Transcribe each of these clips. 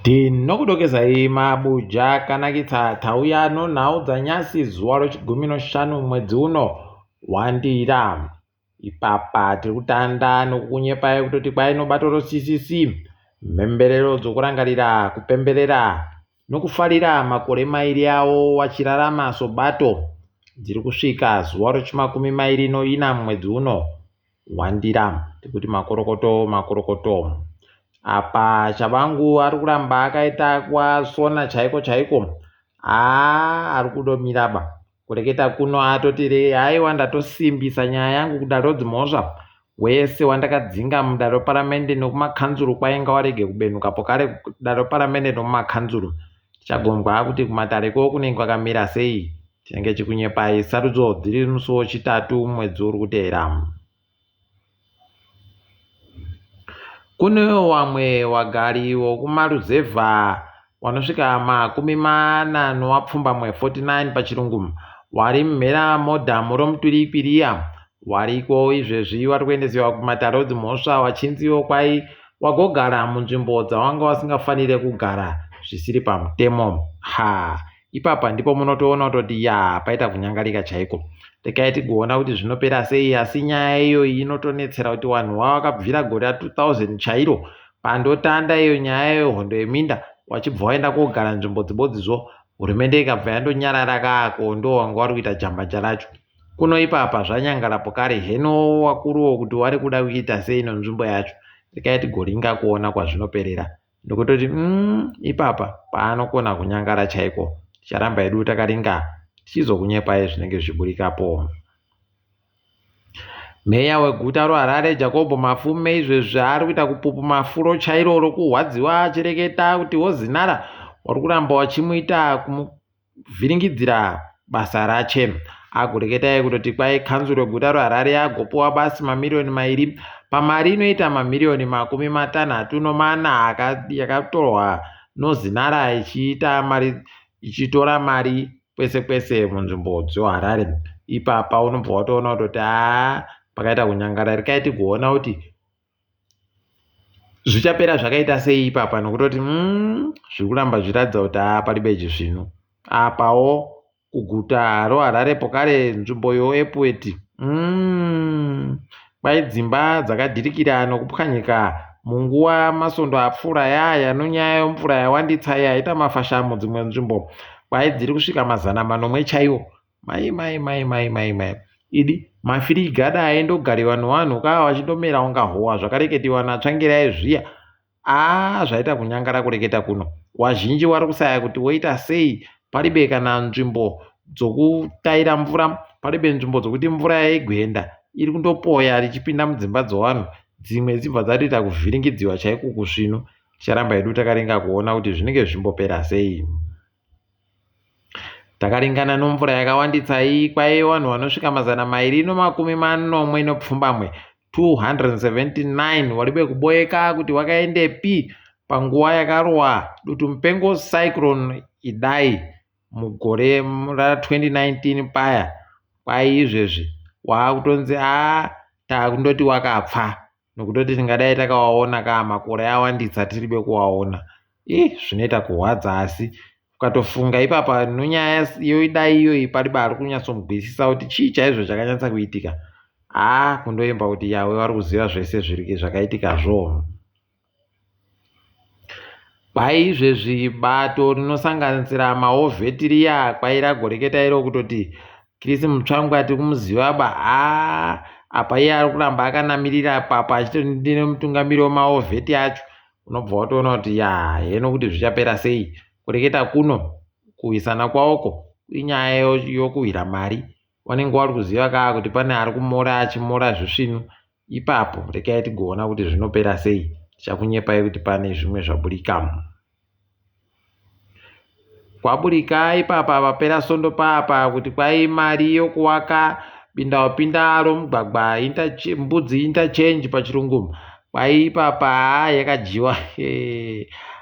Tinokudokezai mabuja akanakisa tauya nonhau dzanyasi zuva rechigumi noshanu mwedzi uno waNdira. Ipapa tiri kutanda nokukunyepai kutoti kwai nobato roCCC mhemberero dzokurangarira kupemberera nokufarira makore mairi awo wachirarama sobato dziri kusvika zuva rechimakumi mairi noina mwedzi uno waNdira. Tikuti makorokoto makorokoto. Apa Chabangu ari kuramba akaita kwasona chaiko chaiko. Haa ari kudomira ba. Kureketa kuno atoti re haiwa ndatosimbisa nyaya yangu kudare rodzimhosva. Wese wandakadzinga mudare reparamende nekumakanzuru kwainga warege kubenuka pokare kudare reparamende nomumakanzuru. Tichagombwa kuti kumatare ko kunenge kwakamira sei. Tinenge chikunyepai sarudzo dziri musi wechitatu mwedzi uri kuteera. Kune wamwe wagari wokumaruzevha wanosvika makumi mana nowapfumbamwe 49 pachirungu wari mhera modhamu romuturikwi riya wariko izvezvi wari kuendesewa kumatare odzimhosva wachinziwo kwai wagogara munzvimbo dzawanga wasingafanire kugara zvisiri pamutemo ha Ipapa ndipo munotoona kutoti yaa paita kunyangarika chaiko. Regai tigoona kuti zvinopera sei asi nyaya iyoyi inotonetsera kuti wanhu wawakabvira gore ra 2000 chairo pandotanda iyo nyaya yehondo yeminda wachibva waenda kogara nzvimbo dzibodzizvo hurumende ikabva yandonyarara kaako ndo wanga wari kuita jambanja racho kuno ipapa zvanyangara pokare heno wakuruwo kuti wari kuda kuita sei nonzvimbo yacho regai tigoringa kuona kwazvinoperera ndokutoti mm, ipapa paanokona kunyangara chaiko ticharamba hedu takaringa tichizokunyepai zvinenge zvichiburikapo meya weguta roharare jakobho mafume izvezvi ari kuita kupupuma furo chairo rokurwadziwa achireketa kuti wozinara wari kuramba wachimuita vhiringidzira basa rache. Agoreketai kutoti kwai kanzuru yeguta reHarare yagopuwa basi mamiriyoni mairi pamari inoita mamiriyoni makumi matanhatu nomana yakatorwa noZinara ichiita mari ichitora mari kwese kwese munzvimbo dzeHarare. Ipapa unobva watoona kutoti haa pakaita kunyangara rekai tigoona kuti zvichapera zvakaita sei ipapa nokutoti mm, zviri kuramba zvichiratidza kuti haa paribe chisvinu apawo kuguta roharare pokare nzvimbo yoepuweti mm, kwai dzimba dzakadhirikira nokupwanyika munguva masondo apfuura yaya nonyaya yomvura yawanditsa yaita mafashamo dzimwe nzvimbo kwai dziri kusvika mazana manomwe chaiwo Mai mai mai mai mai mai idi mafirigi adai aindogariwa nevanhu kaa vachindomera unga howa zvakareketiwa naTsvangirai zviya aa zvaita kunyangara kureketa kuno wazhinji wari kusaya kuti woita sei paribe kana nzvimbo dzokutaira mvura paribe nzvimbo dzokuti mvura yaigwenda iri kundopoya richipinda mudzimba dzovanhu dzimwe dzibva dzatoita kuvhiringidziwa chaiko kusvinu ticharamba hedu takaringa kuona kuti zvinenge zvichimbopera sei Takaringana nomvura yakawandisa iyi kwaive vanhu vanosvika mazana mairi nomakumi manomwe nopfumbamwe 279 waribe kuboeka kuti wakaendepi panguva yakarohwa dutumupengo Cyclone Idai mugore ra2019 paya kwai izvezvi waakutonzi aa taakundoti wakapfa nokutoti tingadai takawaona kaa makore awandisa tiribe kuwaona ih zvinoita kurwadza asi ukatofunga ipapa nonyaya yoidai iyoyi pariba ari kunyatsomugwisisa kuti chii chaizvo chakanyatsa kuitika haa kundoimba kuti yawe vari kuziva zvese zviri zvakaitikazvo Kwai izvezvi bato rinosanganisira maovheti riya kwai ragoreketa iro kutoti Chris Mutsvangwa tiri kumuziva ba haa apa iye ari kuramba akanamirira apapo achitoti ndine mutungamiri wemaovheti acho unobva watoona kuti ya heno kuti zvichapera sei kureketa kuno kuwisana kwawoko inyaya yokuhwira mari Wanenge wari kuziva kaa kuti pane ari kumora achimora zvisvinu ipapo rekai tigoona kuti zvinopera sei tichakunyepai kuti pane zvimwe zvaburika kwaburika ipapa papera sondo papa kuti kwai mari yokuwaka bindaupinda romugwagwa mbudzi interchange pachirungu kwai ipapa haa yakadyiwa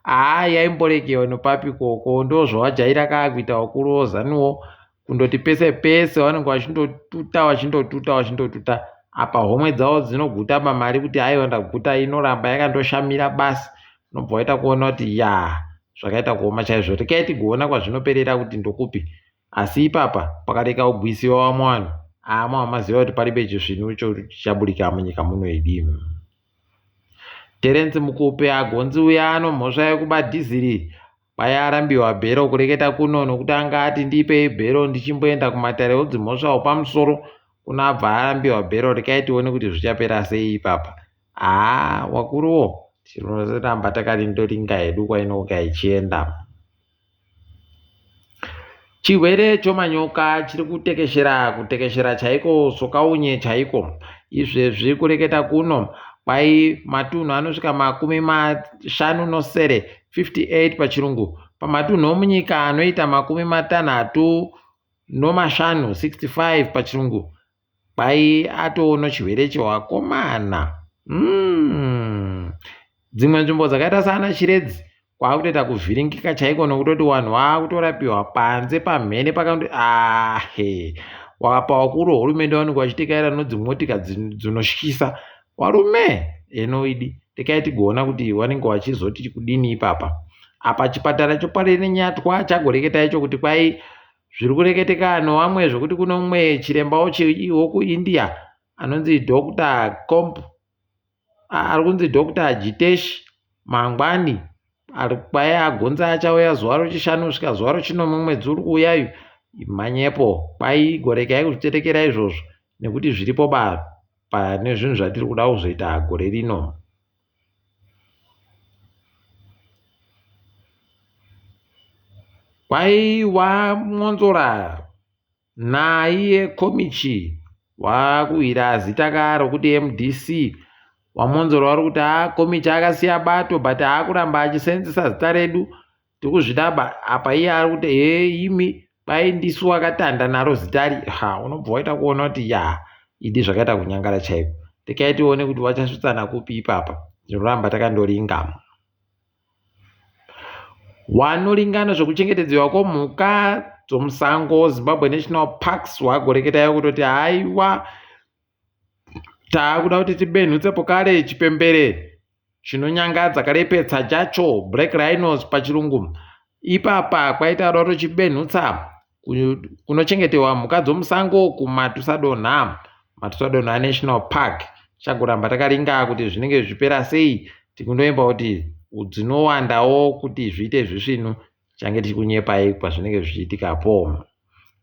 haa yaimborekewa nopapi koko ndozvawajaira kaa kuita wakuru wozanuwo kundoti pese pese vanenge vachindotuta vachindotuta vachindotuta apa homwe dzavo dzinoguta pamari kuti aiwa ndaguta inoramba yakandoshamira basi unobva waita kuona kuti ya Zvakaita kuoma chaizvo. Rekai tigoona kwazvinoperera kuti ndokupi. Asi ipapa pakareka kugwisiwa vamwe vanhu, haa mava maziva kuti paribe chisvinu chichaburika munyika muno idi. Terence Mukupe agonzi uya anomhosva yekuba dhiziri kwai arambiwa bhero kureketa kuno nokuti anga ati ndipei bhero ndichimboenda kumatare odzimhosva opamusoro kuno abva arambiwa bhero. Rekai tione kuti zvichapera sei ipapa. Haa wakuruwo tinoramba takarindoringa hedu kwainonga ichienda. Chirwere chomanyoka chiri kutekeshera kutekeshera chaiko sokaunye chaiko. Izvezvi kureketa kuno kwai matunhu anosvika 57, 58 pachirungu, pamatunhu omunyika anoita 65, 65 pachirungu, kwai atoono chirwere chewakomana. Dzimwe nzvimbo dzakaita saana Chiredzi kwakutoita kuvhiringika chaiko nokutoti vanhu vakutorapiwa panze pamhene pakandoti ahe wapa wakuru hurumende vanenge vachitekaira nodzimotika dzinotyisa varume enoidi rekai tigoona kuti vanenge vachizoti kudini ipapa. Apa chipatara choParirenyatwa chagoreketa icho kuti kwai zviri kureketeka nevamwe zvekuti kune umwe chiremba wokuIndia anonzi Dr. Comp ari kunzi Dr. Jitesh Mangwani kwai agonza achauya zuva rochishanu kusvika zuva rochinomwe mwedzi uri kuuyayu. Manyepo kwai gorekai kuzviterekera izvozvo nekuti zviripo ba pane zvinhu zvatiri kuda kuzoita gore rino. Kwai waMwonzora naiye Komichi wakuhwira zita ka rokuti MDC. WaMwonzora vari kuti haa Komichi akasiya bato but aakuramba achisenzesa zita redu tikuzvida ba apa iye ari kuti hee imi kwai ndisu wakatanda naro zitari. Ha unobva waita kuona kuti ya idi zvakaita kunyangara chaiko. Rekai tione kuti vachasvitsana kupi ipapa. Tinoramba takandoringa. Wanoringana zvekuchengetedzwa kwemhuka dzomusango Zimbabwe National Parks wagoreketayo kutoti haiwa taakuda kuti tibenhutse pokare chipembere chinonyangadza karepetsa chacho black rhinos pachirungu. Ipapa kwaita kuda kutochibenhutsa kunochengetewa mhuka dzomusango kuMatusadonha, Matusadonha National Park. Tichagoramba takaringa kuti zvinenge zvichipera sei. Tikundoimba kuti dzinowandawo kuti zviite zvisvinu tichange tichikunyepai pazvinenge zvichiitikapo.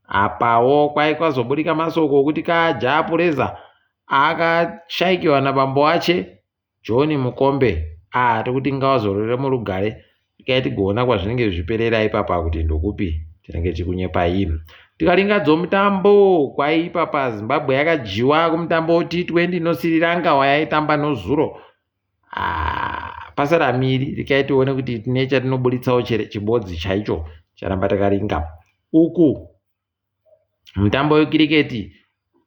Apawo kwai kwazoburika masoko okuti kaJah Prayzah akashaikiwa nabambo ache John Mukombe. Ah tikuti ngavazorore murugare. Tikai tigoona kwazvinenge zvichiperera ipapa kuti ndokupi tinenge tichikunyepai. Tikaringa dzomutambo kwai ipapa Zimbabwe yakadyiwa kumutambo T20 noSri Lanka wayaitamba nozuro. Ah, pasara miri rekai tione kuti tine chatinoburitsawo chibodzi chaicho charamba takaringa. Uku mutambo wekiriketi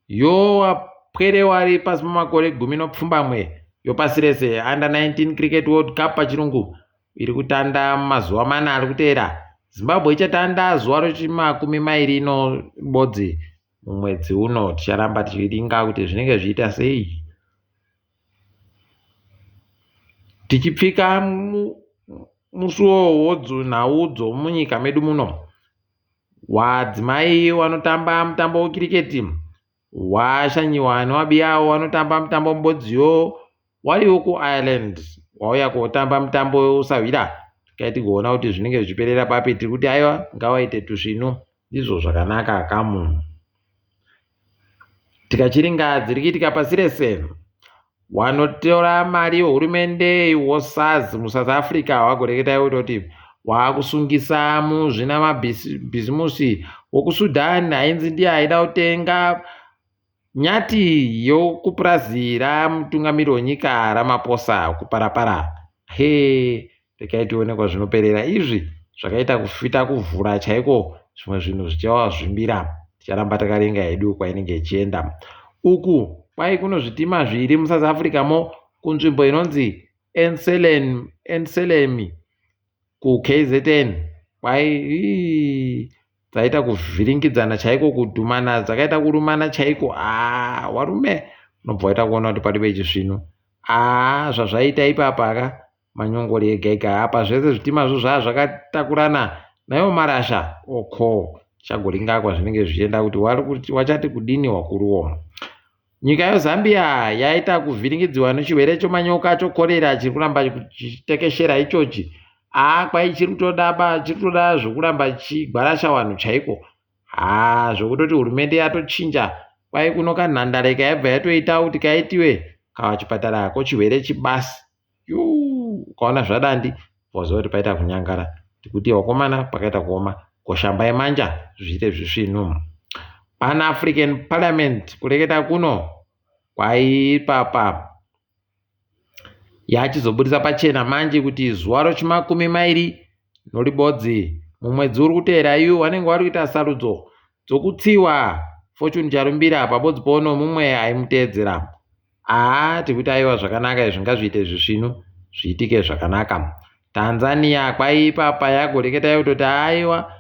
yowapwere wari pasi pemakore 17 yopasi rese under 19 cricket world cup pachirungu iri kutanda mazuva mana ari kuteera. Zimbabwe ichatanda zuva rochimakumi mairi nobodzi mumwedzi uno. Ticharamba tichiringa kuti zvinenge zvichiita sei. Tichipfika musuwo wodzinhau dzomunyika medu muno. Wadzimai wanotamba mutambo wekiriketi washanyiwa nevabiyawo vanotamba mutambo mubodziyo wariwo kuIreland wauya kotamba mutambo weusahwira. Rekai tigoona kuti zvinenge zvichiperera papi. Tiri kuti aiwa ngavaite tusvinu ndizvo zvakanaka kamu. Tikachiringa dziri kuitika pasi rese. Wanotora mari yehurumende woSARS muSouth Africa wagoreketai kutoti waakusungisa muzvina mabhizimusi wokuSudan ainzi ndiye aida kutenga nyati yokupurazi ramutungamiri wenyika Ramaphosa kuParapara. He rekai tione kwazvinoperera izvi zvakaita kufita kuvhura chaiko zvimwe zvinhu zvichawazvimbira. Ticharamba takaringa hedu kwainenge ichienda. Uku kwai kuno zvitima zviri muSouth Africa mo kunzvimbo inonzi Enselemi kuKZN kwai dzaita kuvhiringidzana chaiko kudhumana dzakaita kurumana chaiko. Aa warume unobva waita kuona kuti paribe chisvinu. Aa zvazvaita ipapa ka. manyongori ega ega. Apa zvese zvitimazvo zvaa zvakatakurana naiwo marasha oko chagoringa kwazvinenge zvichienda kuti wachati kudini wakuruwo. Nyika yeZambia yaita kuvhiringidziwa nechirwere chemanyoka chokorera chiri kuramba chichitekeshera ichochi. Haa kwai chiri kutoda ba chiri kutoda zvokuramba chichigwarasha vanhu chaiko. Haa zvokutoti hurumende yatochinja kwai kuno kanhandare kaibva yatoita kuti kaitiwe kachipatara kochirwere chibasi. Yuu ukaona zvadandi woziva kuti paita kunyangara. Tikuti wakomana pakaita kuoma koshambai manja zviite zvisvinu. Pan African Parliament kureketa kuno kwaipapa yachizobudisa pachena manje kuti zuva rochimakumi mairi noribodzi mumwedzi uri kuteera iwo vanenge vari kuita sarudzo dzokutsiwa Fortune Charumbira pabodzi pono mumwe aimuteedzera. Haa tikuti aiwa zvakanaka izvi ngazviite zvisvinu zviitike zvakanaka. Tanzania kwaipa yagoreketa yototi aiwa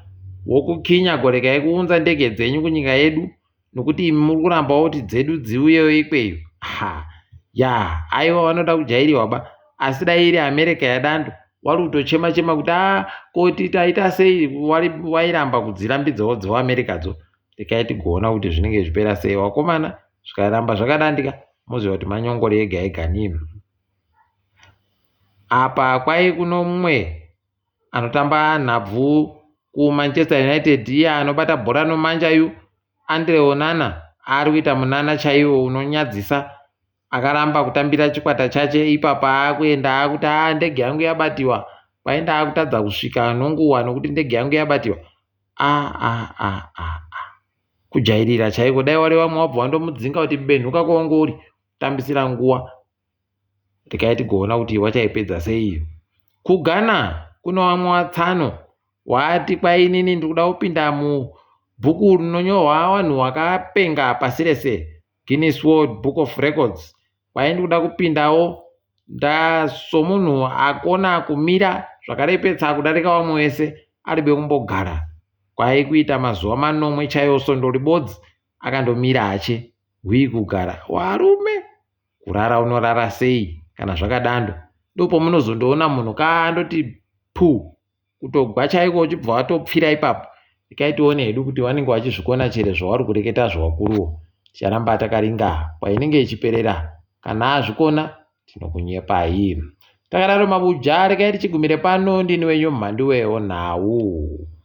wokukinya gorekai kuunza ndege dzenyu kunyika yedu nokuti imi muri kurambawo kuti dzedu dziuyewo ikweyo. Ha ya aiwa vanoda kujairiwa ba asi dai iri America yadando wari kutochema chema kuti a koti taita sei wairamba kudzirambidzawo dzeAmerica dzo rekai tigoona kuti zvinenge zvipera sei wakomana zvikaramba zvakadandika moziva kuti manyongori ega ega nimi. Apa kwai kuno mumwe anotamba nhabvu kuManchester United iye anobata bhora nomanja yu Andre Onana ari kuita munana chaiwo unonyadzisa akaramba kutambira chikwata chache ipapa akuenda akuti a ndege yangu yabatiwa kwaenda akutadza kusvika nonguva nokuti ndege yangu yabatiwa a a a a a kujairira chaiko dai wari vamwe wabva wandomudzinga kuti benhuka kwaunge uri kutambisira nguva regai tigoona kuti wachaipedza sei. KuGhana kune vamwe vatsano waati kwainini ndiri kuda kupinda mubhuku rinonyorwa vanhu vakapenga pasi rese Guinness World Book of Records kwai ndiri kuda kupindawo somunhu akona kumira zvakarepetsa kudarika vamwe vese aribe kumbogara kwai kuita mazuva manomwe chaiwo svondo ribodzi akandomira hache hwii kugara warume kurara unorara sei kana zvakadando ndopamunozondoona munhu kaandoti pu kutogwa chaiko uchibva watopfira ipapo rekai tione hedu kuti vanenge vachizvikona chere zvavari kureketa zvawakuruwo ticharamba takaringa kwainenge ichiperera kana azvikona tinokunyepai takadaro mabuja rekai tichigumire pano ndini wenyu mhanduwewo nhau.